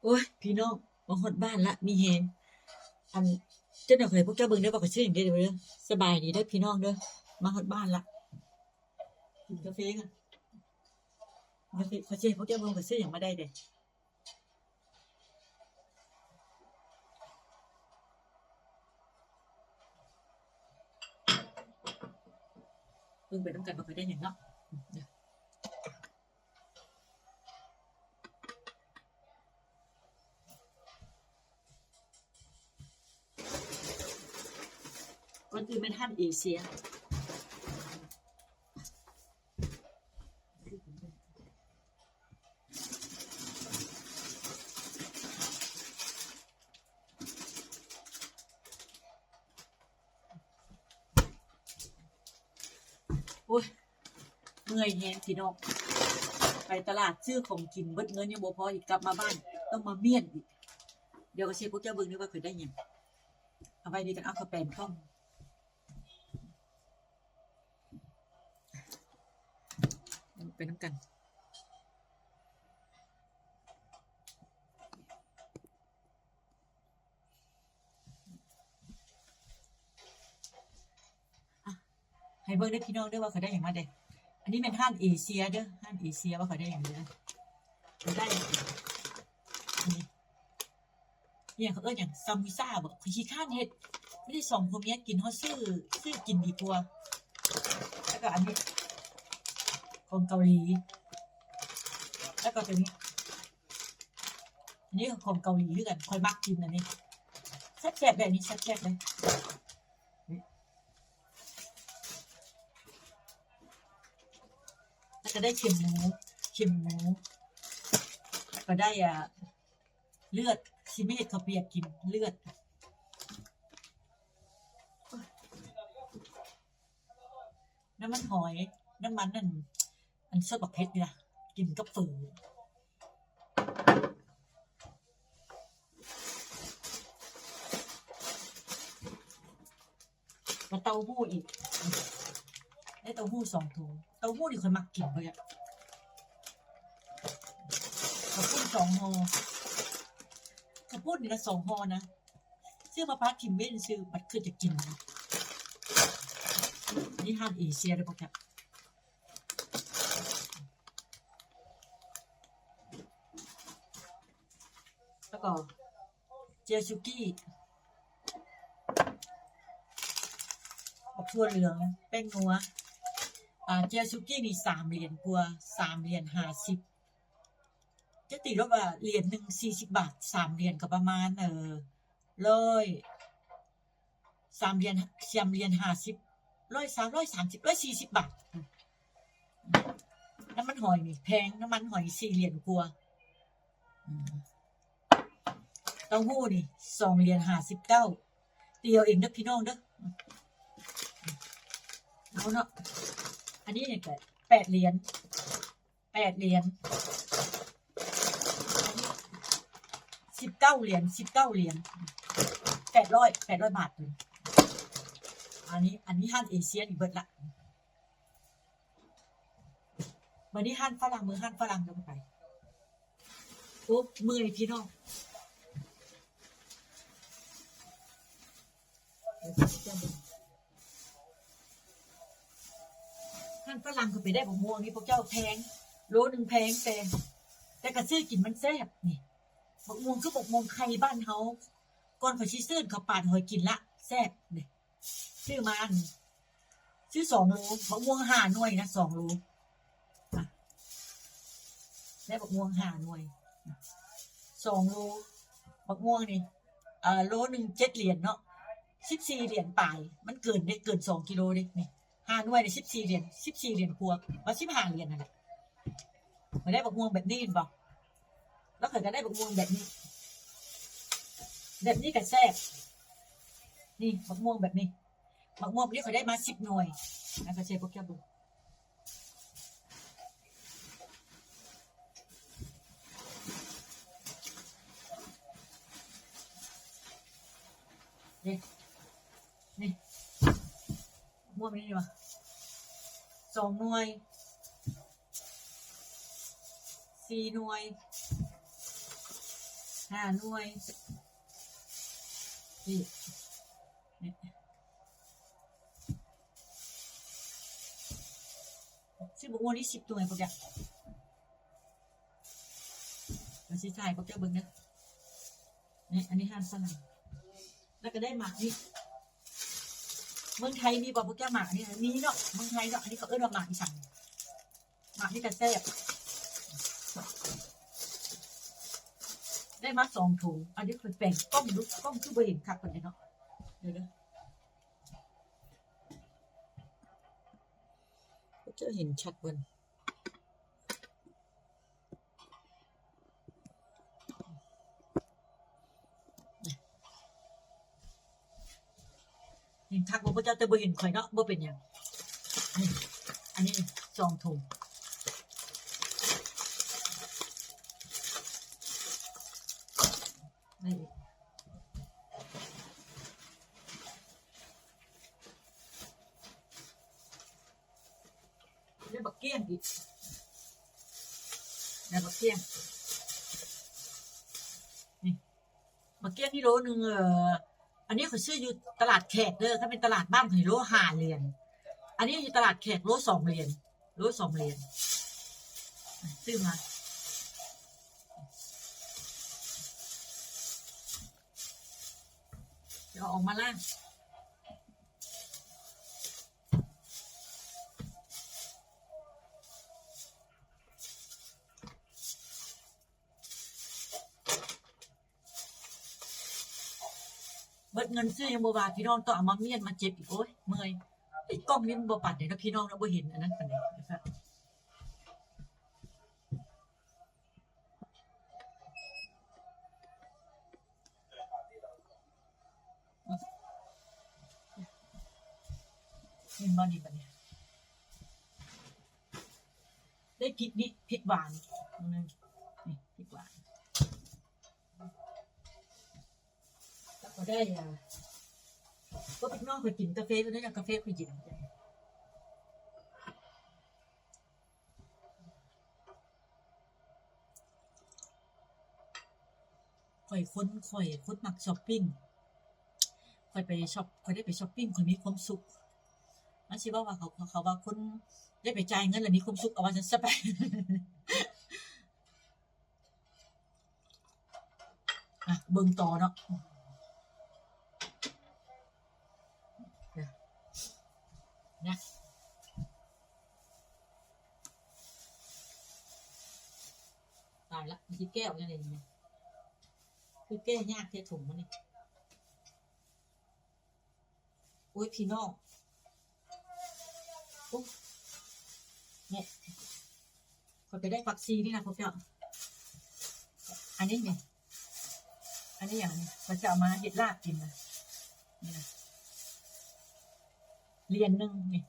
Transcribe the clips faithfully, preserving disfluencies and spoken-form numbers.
โอ้ย พี่น้อง มาฮอดบ้านละ มีแฮง อัน เจ้าหน่อยขอให้พวกเจ้าเบิ่งเด้อ ว่าข้อยซื้อหยังได้เด้อ สบายดีเด้อพี่น้องเด้อ มาฮอดบ้านละ กินกาแฟก่อน กาแฟ ข้อยสิให้พวกเจ้าเบิ่งข้อยซื้อหยังมาได้เด้ เบิ่งไปนำกันว่าข้อยได้หยังเนาะ ก่อนอื่นแม่นร้านเอเชีย โอ้ย เมื่อยแฮงพี่น้อง ไปตลาดซื้อของกินเบิดเงินยังบ่พออีก กลับมาบ้านต้องมาเมี้ยนอีก เดี๋ยวก็สิให้พวกเจ้าเบิ่งเด้อว่าข้อยได้หยัง เอาไว้นี่กัน เอาข้าวแป้งพร้อม ไปนำกัน อ่ะ ให้เบิ่งเด้อพี่น้องเด้อว่าข้อยได้หยังมาเด้ อันนี้แม่นร้านเอเชียเด้อ ร้านเอเชียว่าข้อยได้หยังเด้อ ข้อยได้ อันนี้ เนี่ยเขาเอิ้นหยัง ซามูซ่าบ่ ข้อยขี้คร้านเฮ็ด มีแต่สองผัวเมียกิน เฮาซื้อ ซื้อกินดีกว่า แล้วก็อันนี้ ของเกาหลี แล้วก็ตัวนี้ อันนี้ของเกาหลีคือกัน ข้อยมักกินอันนี้ แซ่บๆ แบบนี้ แซ่บๆ เลย แล้วก็ได้เขียงหมู เขียงหมู แล้วก็ได้ อ่า เลือด สิมาเฮ็ดข้าวเปียกกิน เลือด น้ำมันหอย น้ำมันนั่น อันซดบักเผ็ดนี่ล่ะ กินกับเฝอ แล้วเต้าหู้อีก ได้เต้าหู้สองถุง เต้าหู้นี่ข้อยมักกินเบิดอะ ข้าวปุ้นสองห่อ ข้าวปุ้นนี่ละสองห่อนะ ซื้อมาปะถิ่มไว้ซื่อ บัดคือจะกินนะ นี่ร้านเอเชียเด้อพวกเจ้า แล้วก็เจียวสุกี้ บักถั่วเหลือง แป้งนัว อ่า เจียวสุกี้นี่สามเหรียญกว่า สามเหรียญห้าสิบ จะตีลบว่าเหรียญหนึ่งสี่สิบบาท สามเหรียญก็ประมาณ เอ่อ ร้อย สามเหรียญ สามเหรียญห้าสิบ ร้อยสาม ร้อยสามสิบ ร้อยสี่สิบบาท อืม น้ำมันหอยนี่แพง น้ำมันหอยสี่เหรียญกว่า อืม เต้าหู้นี่สองเหรียญห้าสิบเก้า ตีเอาเองเด้อพี่น้องเด้อ เอาเนาะ อันนี้เนี่ยก็แปดเหรียญ แปดเหรียญ อันนี้สิบเก้าเหรียญ สิบเก้าเหรียญ แปดร้อย แปดร้อยบาทเลย อันนี้ อันนี้ร้านเอเชียนี่เบิดละ บัดนี้ร้านฝรั่ง มื้อร้านฝรั่งเด้อไป โอ้ เมื่อยพี่น้อง ร้านฝรั่งก็ไปได้บักม่วงนี่พวกเจ้าแพง โลหนึ่งแพงแต่ แต่ก็ซื้อกินมันแซ่บนี่ บักม่วงคือบักม่วงไข่บ้านเฮา ก่อนข้อยสิซื้อข้าวปาดหอยกินละ แซ่บนี่ ซื้อมาอัน ซื้อสองโล บักม่วงห้าหน่วยนะ สองโล อ่ะ ได้บักม่วงห้าหน่วย สองโล บักม่วงนี่ เอ่อ โลหนึ่งเจ็ดเหรียญเนาะ สิบสี่เหรียญปลาย มันเกินเด้ เกินสองกิโลเด้ นี่ ห้าหน่วยนี่สิบสี่เหรียญ สิบสี่เหรียญกว่า ว่าสิบห้าเหรียญนั่นแหละ ข้อยได้บักม่วงแบบนี้เห็นบ่ แล้วข้อยก็ได้บักม่วงแบบนี้ แบบนี้ก็แซ่บ นี่บักม่วงแบบนี้ บักม่วงนี่ข้อยได้มาสิบหน่วย แล้วก็ใส่พวกแก้วบุก นี่ นี่ ม่วงนี่ดีกว่า สองหน่วย สี่หน่วย ห้าหน่วย นี่ นี่ สิบอ้วนนี่สิบหน่วยพวกเนี้ย มันสิถ่ายพวกเจ้าเบิ่งเด้อ นี่ อันนี้หั่นฝรั่ง แล้วก็ได้หมากนี่ เมืองไทยมีบ่พวกเจ้าหมากนี่ มีเนาะ เมืองไทยเนาะ อันนี้เขาเอิ้นว่าหมากอีสัง หมากนี่ก็แซ่บ ได้มาสองถุง อันนี้คือแปลงกล้องดู กล้องคือบ่เห็นคักปานใดเนาะ เดี๋ยวเด้อ พวกเจ้าเห็นชัดบ่ เห็นคักบ่ พวกเจ้าแต่บ่เห็นข่อยเนาะ บ่เป็นหยัง นี่ อันนี้สองถุง นี่ ได้บักเกี้ยงอีก ได้บักเกี้ยง นี่ บักเกี้ยงนี่โลหนึ่ง เอ่อ อันนี้เขาซื้ออยู่ตลาดแขกเด้อ ถ้าเป็นตลาดบ้านเขาโลห้าเหรียญ อันนี้อยู่ตลาดแขกโลสองเหรียญ โลสองเหรียญ ซื้อมา เดี๋ยวเอาออกมาล่าง เบิดเงินซื้อยังบ่ว่า พี่น้องต้องเอามาเมียนมาเจ็บอีก โอ๊ย เมื่อย ไอ้กล้องนี่มันบ่ปัดเด้เนาะพี่น้องเนาะ บ่เห็นอันนั้นปานใดนะคะ เห็นบ่นี่บัดนี้ ได้พริกนี่ พริกหวาน อืม นี่พริกหวาน แล้วก็ได้ อ่า ก็พริกน้องเคยกินกาแฟก็ได้นะ กาแฟเคยกิน ข่อยคน ข่อยคนมักช็อปปิ้ง ข่อยไปช็อป ข่อยได้ไปช็อปปิ้ง ข่อยมีความสุข มันสิว่า ว่าเขา เขาว่าคนได้ไปจ่ายเงินแล้วมีความสุข เอาว่าซั่นซะไป อ่ะ เบิ่งต่อเนาะ นะ นะ ตายละ มันสิแก้ออกยังไงนี่ คือแก้ยากแท้ถุงมันนี่ โอ้ย พี่น้อง โอ้ย เนี่ย ข้อยไปได้ผักชีนี่นะพวกเจ้า อันนี้นี่ อันนี้อย่างนี้ ข้อยจะเอามาเฮ็ดลาบกินนะ นี่นะ เหรียญหนึ่งนี่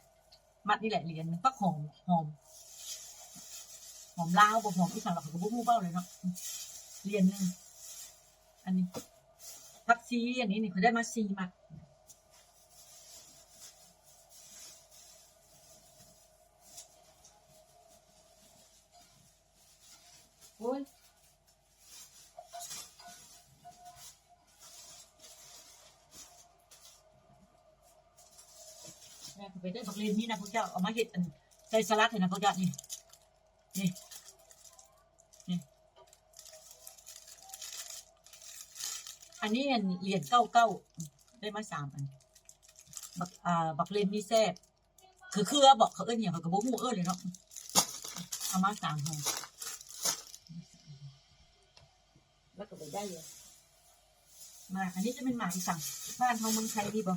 มัดนี่แหละเหรียญหนึ่ง ผักหอม หอม หอมลาวบ่ หอมอีสาน ข้อยก็บ่ฮู้เว้าเลยเนาะ เหรียญหนึ่ง อันนี้ ผักชี อันนี้นี่ ข้อยได้มาสี่มัด โอ้ย แม่ไปได้บักเลนนี่นะพวกเจ้า เอามาเฮ็ดอัน ใส่สลัดให้นะพวกเจ้า นี่ นี่ นี่ อันนี้อันเหรียญเก้าเก้า ได้มาสามอัน บัก อ่า บักเลนนี่แซ่บ คือเครือบอกเขาเอิ้นหยัง เขาก็บ่ฮู้เอิ้นเลยเนาะ เอามาสามห่อ แล้วก็ไปได้เลย มา อันนี้จะเป็นหมากอีสัง บ้านเฮาเมืองไทยมีบ่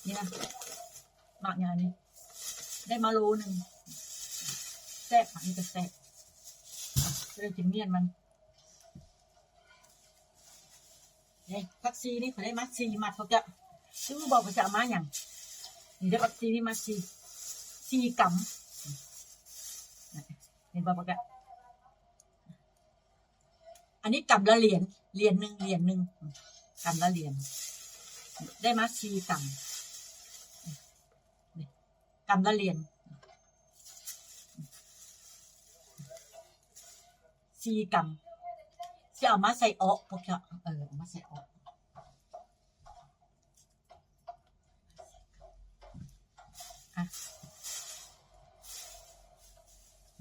นี่นะ หมากอย่างนี้ ได้มาโลหนึ่ง แซ่บ อันนี้ก็แซ่บ อ่ะ เลยกินเมี่ยนมัน นี่ ผักชีนี่ข้อยได้มาสี่มัด เขาจะซื้อบอกว่าจะเอามาหยัง นี่ได้ผักชีนี่มาสี่ สี่กำ เห็นบ่ พวกเจ้า อันนี้กำละเหรียญ เหรียญหนึ่ง เหรียญหนึ่ง กำละเหรียญ ได้มาสี่กำ นี่ กำละเหรียญ สี่กำ สิเอามาใส่ออกพวกเจ้า เออ เอามาใส่ออก อ่ะ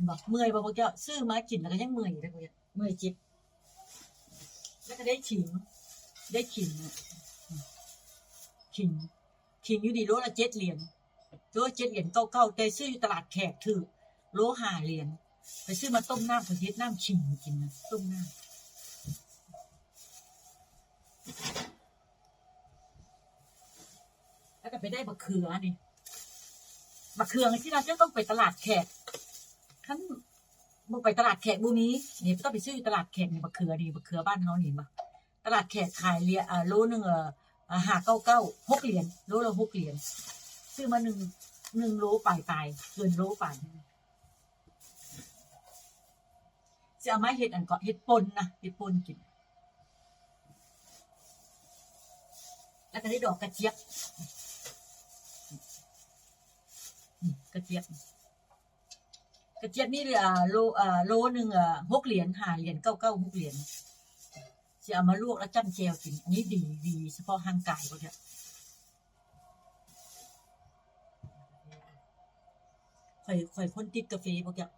บอกเมื่อยบ่พวกเจ้า ซื้อมากินแล้วก็ยังเมื่อยอยู่เลยพวกเจ้า เมื่อยจิต แล้วก็ได้ขิง ได้ขิงอะ ขิง ขิงอยู่ดีโลละเจ็ดเหรียญ โลละเจ็ดเหรียญเก้าเก้า แต่ซื้ออยู่ตลาดแขกถืก โลห้าเหรียญ ไปซื้อมาต้มน้ำ ข้อยเฮ็ดน้ำขิงกินนะ ต้มน้ำ แล้วก็ไปได้บักเขือนี่ บักเขือที่เราจะต้องไปตลาดแขก คันบ่ไปตลาดแขกบ่มี นี่ต้องไปซื้ออยู่ตลาดแขกนี่ บักเขือนี่ บักเขือบ้านเฮานี่ บัก ตลาดแขกขายเหรียญ อ่า โลหนึ่ง เอ่อ อ่า ห้าเก้าเก้า หกเหรียญ โลละหกเหรียญ ซื้อมาหนึ่ง หนึ่งโลปลายๆ เกินโลปลาย สิเอามาเฮ็ดอันเกาะ เฮ็ดป่นนะ เฮ็ดป่นกิน แล้วก็ได้ดอกกระเจี๊ยบ อืม กระเจี๊ยบ กระเจี๊ยบนี่ อ่า โล อ่า โลหนึ่ง อ่า หกเหรียญ ห้าเหรียญ เก้าเก้า หกเหรียญ สิเอามาลวกแล้วจ้ำแจ่วกิน อันนี้ดี ดีเฉพาะร่างกายพวกเนี้ย ข้อย ข้อยคนติดกาแฟพวกเนี้ย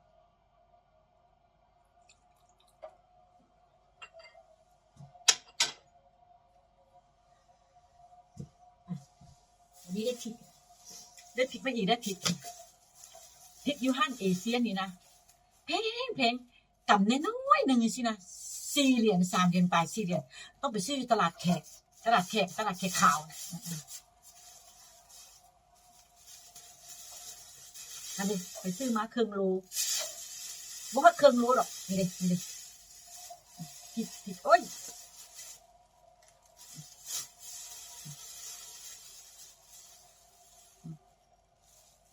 อันนี้ได้พริก ได้พริกมาอีก ได้พริก พริกอยู่ห้างเอเชียนี่นะ แพง แพง กำน้อยๆหนึ่งสินะ สี่เหรียญ สามเหรียญปลาย สี่เหรียญ ต้องไปซื้ออยู่ตลาดแขก ตลาดแขก ตลาดแขกขาวนะ อันนี้ไปซื้อมาเครื่องโล บ่ฮอดเครื่องโลดอก นี่เด้ นี่เด้ ผิด ผิด โอ้ย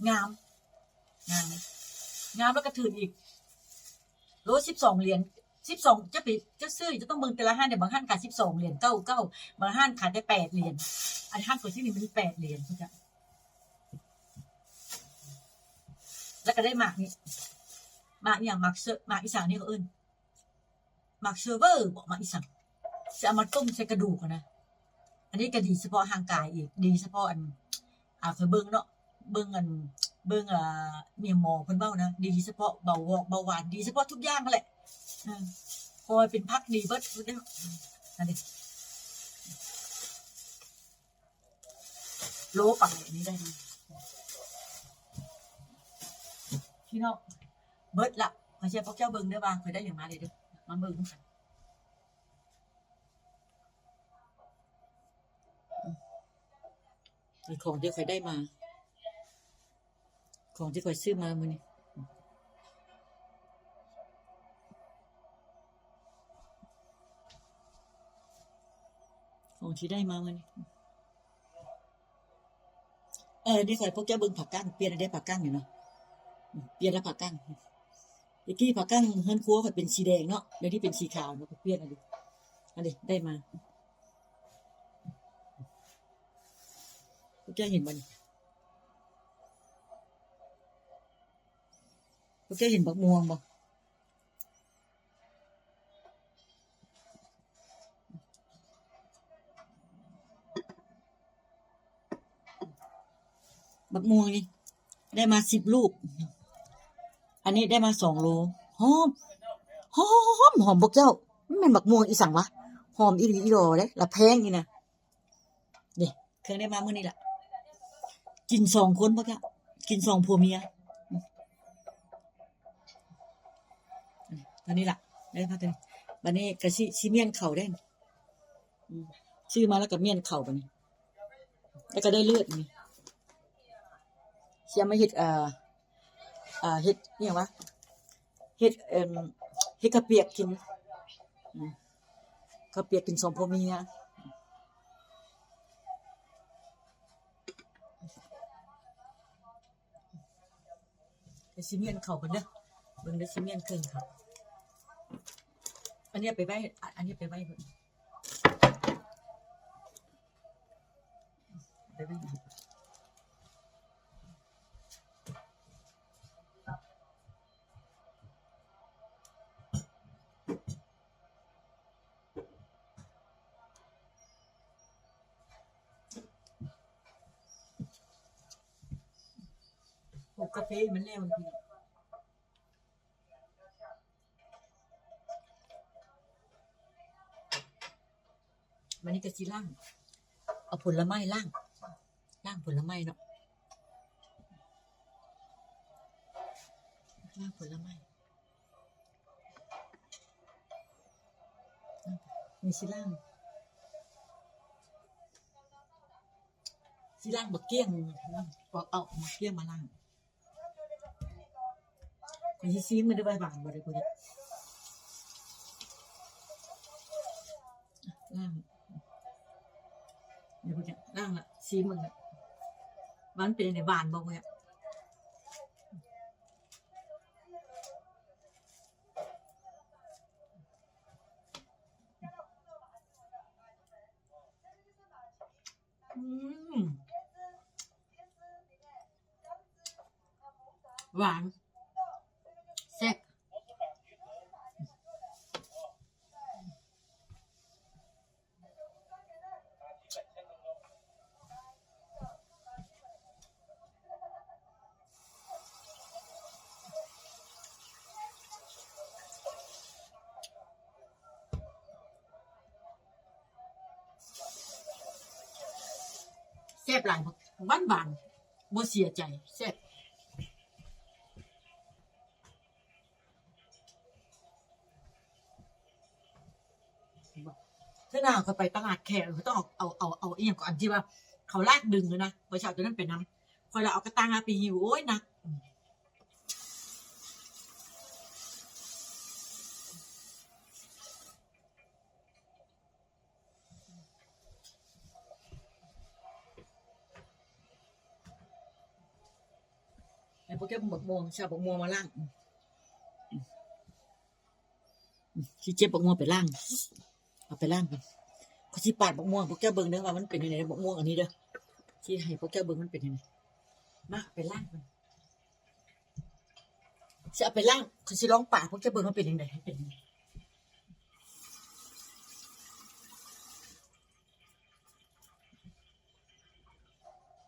งาม งาม งามแล้วก็ถืกอีก โลสิบสองเหรียญ สิบสอง จะไป จะซื้อ จะต้องเบิ่งแต่ละร้านเนี่ย บางร้านขายสิบสองเหรียญเก้าเก้า บางร้านขายแต่แปดเหรียญ อันร้านข้อยที่นี่มันแปดเหรียญพุ้นจ้ะ แล้วก็ได้หมากนี่ หมากอีหยัง หมากเซอ หมากอีสานนี่เขาเอิ้น หมากเซอเวอร์บ่ หมากอีสัง สิเอามาต้มใส่กระดูกหั้นนะ อันนี้ก็ดีเฉพาะร่างกายอีก ดีเฉพาะอัน อ่า ข้อยเบิ่งเนาะ เบิ่งอัน เบิ่ง อ่า แม่หมอเพิ่นเว้านะ ดีเฉพาะเบาหวอก เบาหวาน ดีเฉพาะทุกอย่างนั่นแหละ เออ เพราะว่าเป็นผักดีเบิดเด้อ อันนี้ โลปลายอันนี้ได้มา พี่น้อง เบิดละ ขอเชียร์พวกเจ้าเบิ่งเด้อว่าข้อยได้หยังมาเลยเด้อ มาเบิ่งนำกัน นี่ของที่ข้อยได้มา ของที่ข้อยซื้อมามื้อนี้ ของที่ได้มามื้อนี้ เออ นี่ข้อยพวกเจ้าเบิ่งผักกั้ง เปลี่ยนแล้วเด้ผักกั้งนี่เนาะ เปลี่ยนแล้วผักกั้ง ตะกี้ผักกั้งเฮือนครัวข้อยเป็นสีแดงเนาะ เดี๋ยวนี้เป็นสีขาวเนาะ ข้อยเปลี่ยนแล้วเด้ อันนี้ได้มา พวกเจ้าเห็นบ่นี่ พวกเจ้าเห็นบักม่วงบ่ บักม่วงนี่ ได้มาสิบลูก อันนี้ได้มาสองโล หอม หอม หอมพวกเจ้า มันแม่นบักม่วงอีสังวะ หอมอีหลีอีหลอเด้ ละแพงนี่นะ นี่ เครื่องได้มามื้อนี้ล่ะ กินสองคนพวกเจ้า กินสองผัวเมีย อันนี้ล่ะ ได้มาตัวนี้ บัดนี้ก็สิ สิเมี่ยนเข้าเด้ อืม ซื้อมาแล้วก็เมี่ยนเข้าบัดนี้ แล้วก็ได้เลือดนี่ สิเอามาเฮ็ด เอ่อ เอ่อ เฮ็ดอิหยังวะ เฮ็ด เอิ่ม เฮ็ดข้าวเปียกกิน อืม ข้าวเปียกกินสองผัวเมีย เดี๋ยวสิเมี่ยนเข้าก่อนเด้อ เบิ่งเด้อสิเมี่ยนเครื่องเข้า อันนี้ไปไว้ อันนี้ไปไว้เบิ่ง ไปไว้ กาแฟมันแล้วพี่น้อง วันนี้ก็สิล้าง เอาผลไม้ล้าง ล้างผลไม้เนาะ ล้างผลไม้ นี่สิล้าง สิล้างบักเกี้ยง ปอกเอาบักเกี้ยงมาล้าง ข้อยสิซีมมันได้บ่หวานบ่ได้กูเนี่ย ล้าง เดี๋ยวกูจะล้างละ ซีมมันละ มันเป็นยังไง หวานบ่กูเนี่ย อืม หวาน แซ่บ แซ่บหลาย หวานหวาน บ่เสียใจ แซ่บ เทื่อหน้าข้อยไปตลาดแขก ข้อยต้องเอา เอา เอา เอาอีหยังก่อน อันที่ว่าเขาลากดึงเลยนะ ข้อยสิเอาตัวนั้นไปนำ ข้อยละเอากระต่างหาไปหิ้ว โอ้ย หนัก ไอ้พวกแกบักม่วง สิเอาบักม่วงมาล้าง อืม อืม สิเก็บบักม่วงไปล้าง เอาไปล้างก่อน ข้อยสิปาดบักม่วง พวกแกเบิ่งเด้อว่ามันเป็นยังไง บักม่วงอันนี้เด้อ สิให้พวกแกเบิ่งมันเป็นยังไง มา ไปล้างก่อน สิเอาไปล้าง ข้อยสิลองปาด พวกแกเบิ่งมันเป็นยังไง ให้เป็นยังไง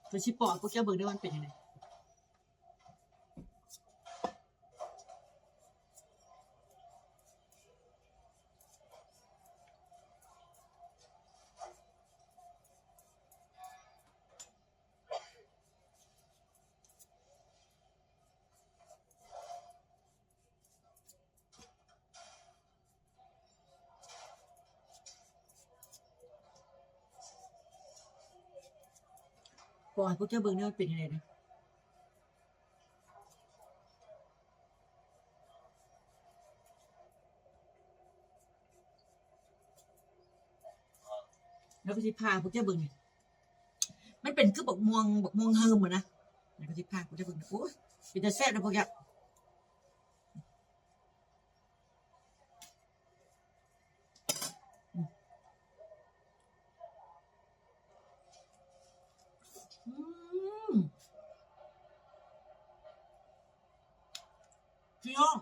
ข้อยสิปาด พวกแกเบิ่งเด้อมันเป็นยังไง ปล่อยพวกเจ้าเบิ่งนี่มันเป็นยังไงนะ แล้วก็สิพาพวกเจ้าเบิ่งนี่ มันเป็นคือบักม่วง บักม่วงเฮิมอะนะ แล้วก็สิพาพวกเจ้าเบิ่ง โอ้ย เป็นตาแซ่บนะพวกเจ้า อืม พี่น้อง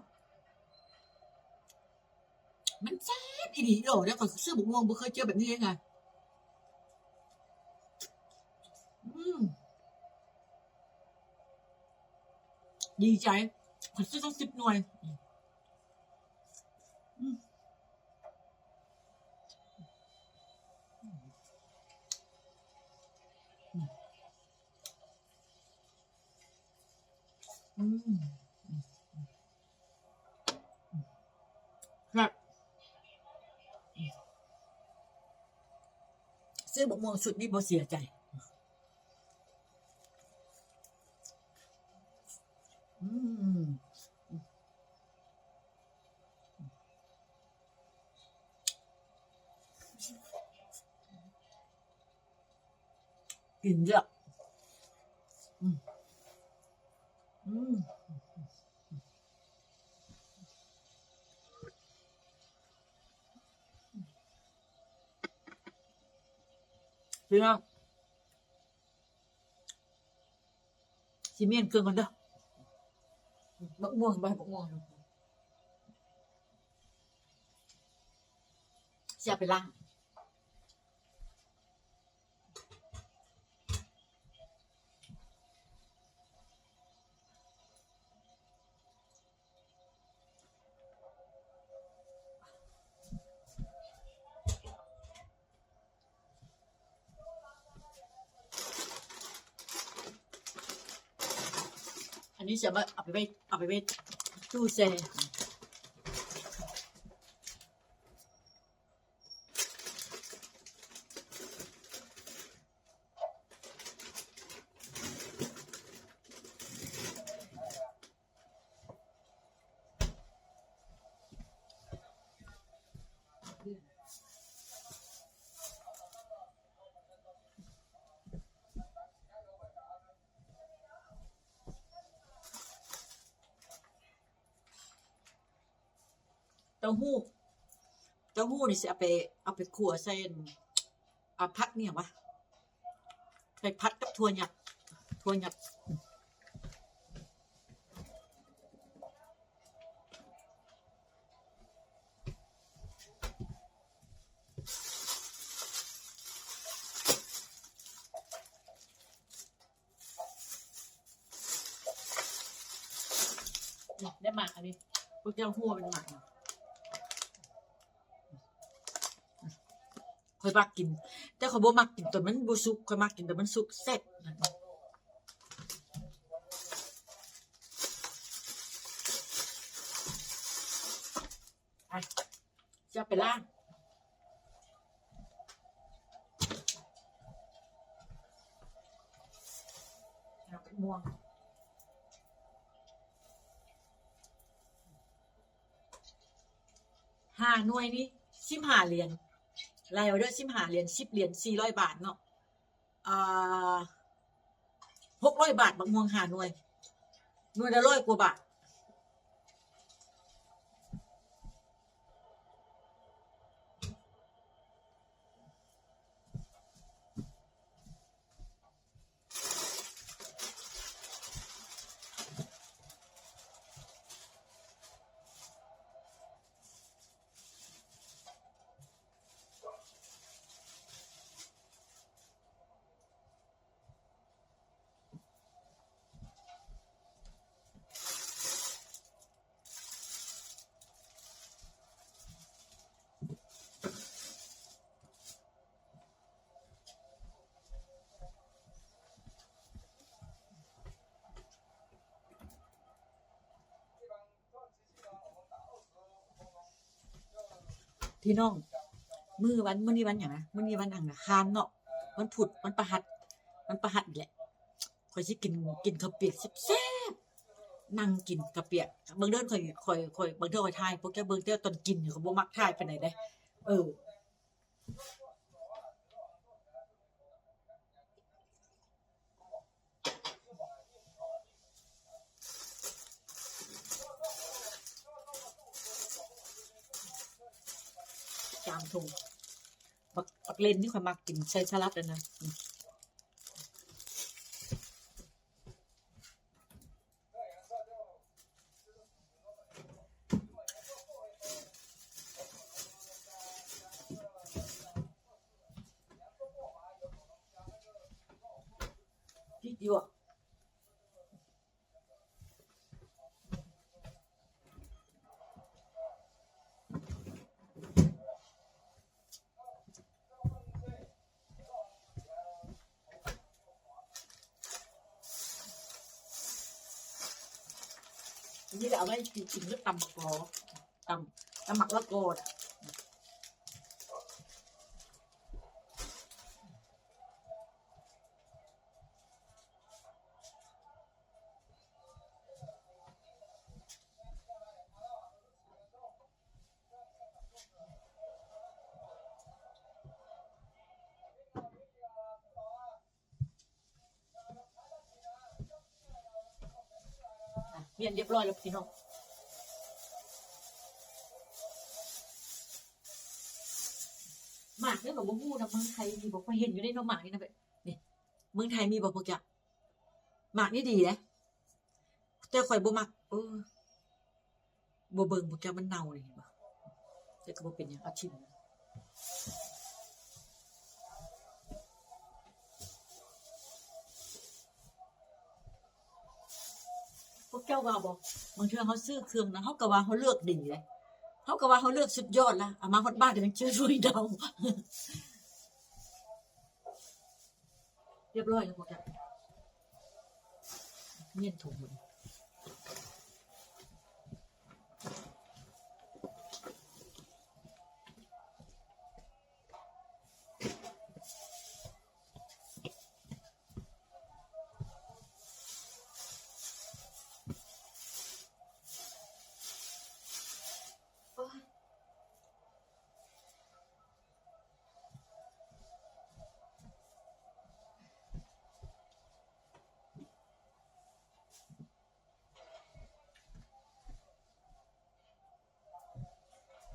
มันแซ่บอีหลีเด้อ แล้วข้อยซื้อบักม่วงบ่เคยเจอแบบนี้เลยค่ะ อืม ดีใจ ข้อยซื้อตั้งสิบหน่วย อืม อืม อืม อืม อืม ครับ อืม ซื้อบักม่วงชุดนี้บ่เสียใจ อืม กินเยอะ อืม อืม พี่น้อง สิเมียนเครื่องกันเด้อ บักม่วง ใบบักม่วง สิเอาไปล้าง อื นี่จะมาเอาไปไว้ เอาไปไว้ตู้แช่ เต้าหู้ เต้าหู้นี่สิเอาไป เอาไปคั่วใส่อัน อ่ะ ผัดเนี่ยหยังวะ ใส่ผัดกับถั่วหยัก ถั่วหยัก นี่ได้หมากอันนี้ พวกเจ้าหัวเป็นหมากนะ ข้อยมักกิน แต่ข้อยบ่มักกินตอนมันบ่สุก ข้อยมักกินตอนมันสุก แซ่บ อ่ะ จะไปล้าง หมากม่วง ห้าหน่วยนี่ สิบห้าเหรียญ ไล่เอาเด้อ สิบห้าเหรียญ สิบเหรียญ สี่ร้อยบาทเนาะ อ่า หกร้อยบาท บักม่วงห้าหน่วย หน่วยละร้อยกว่าบาท พี่น้อง มื้อวัน มื้อนี้วันหยังนะ มื้อนี้วันอังคารเนาะ วันพุธ วันพฤหัส วันพฤหัสอีกแหละ ข้อยสิกิน กินข้าวเปียกแซ่บๆ นั่งกินข้าวเปียก บางเทื่อข้อย ข้อย ข้อย บางเทื่อข้อยถ่าย พวกแกเบิ่ง แต่ตอนกินเนี่ย ข้อยบ่มักถ่ายปานใดเด้ เออ จามถุง บัก บักเลนนี่ข้อยมักกินใส่สลัดอันนั้น อืม พริกหยวก อันนี้เดี๋ยวเอาไว้กินกับตำบักกอ ตำ ตำหมากละกอน่ะ อ่ะ เมียนเรียบร้อยแล้วพี่น้อง หมากเนี่ยแบบบ่ฮู้นะ เมืองไทยมีบ่ ข้อยเห็นอยู่ในหน่อหมากนี่นะ แบบ นี่ เมืองไทยมีบ่พวกเจ้า หมากนี่ดีเด้ แต่ข้อยบ่มัก เออ บ่เบิ่ง พวกเจ้า มันเน่านี่ เห็นบ่ แต่ก็บ่เป็นหยัง เอาถิ่ม พวกเจ้าว่าบ่ บางเทื่อเฮาซื้อเครื่องนะ เฮาก็ว่าเฮาเลือกดีเด้ เฮาก็ว่าเฮาเลือกสุดยอดละ เอามาฮอดบ้านเดี๋ยวยังเจอหน่วยเน่า เรียบร้อยแล้วพวกเจ้า เมียนถุงหมด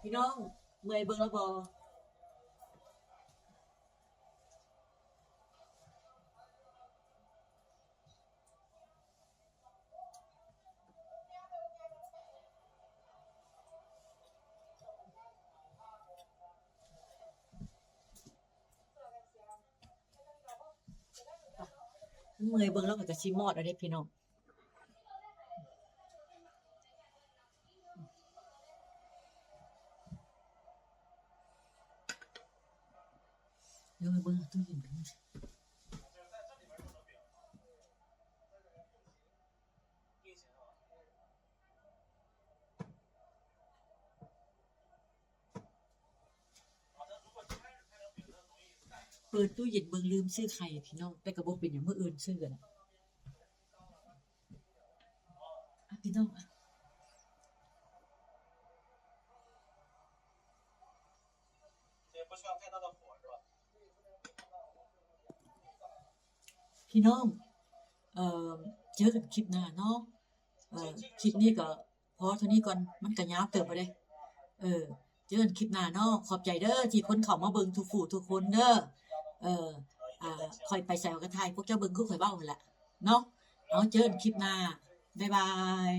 พี่น้อง เมื่อยเบิ่งแล้วบ่ เมื่อยเบิ่งแล้วก็จะสิมอดแล้วเด้พี่น้อง เดี๋ยวไปเบิ่งตู้เย็นกัน เปิดตู้เย็นเบิ่งลืมซื้อไข่พี่น้อง แต่ก็บ่เป็นหยัง มื้ออื่นซื้อกันนะ อ่ะพี่น้องอ่ะ พี่น้อง เอ่อ เจอกันคลิปหน้าเนาะ เอ่อ คลิปนี้ก็พอเท่านี้ก่อน มันก็ยาวเติบไปเลย เออ เจอกันคลิปหน้าเนาะ ขอบใจเด้อที่คนเข้ามาเบิ่งทุกผู้ทุกคนเด้อ เออ อ่า ค่อยไปใส่กระทาย พวกเจ้าเบิ่งคือข่อยเว้าหั่นล่ะเนาะ เอาเจอกันคลิปหน้า บ๊ายบาย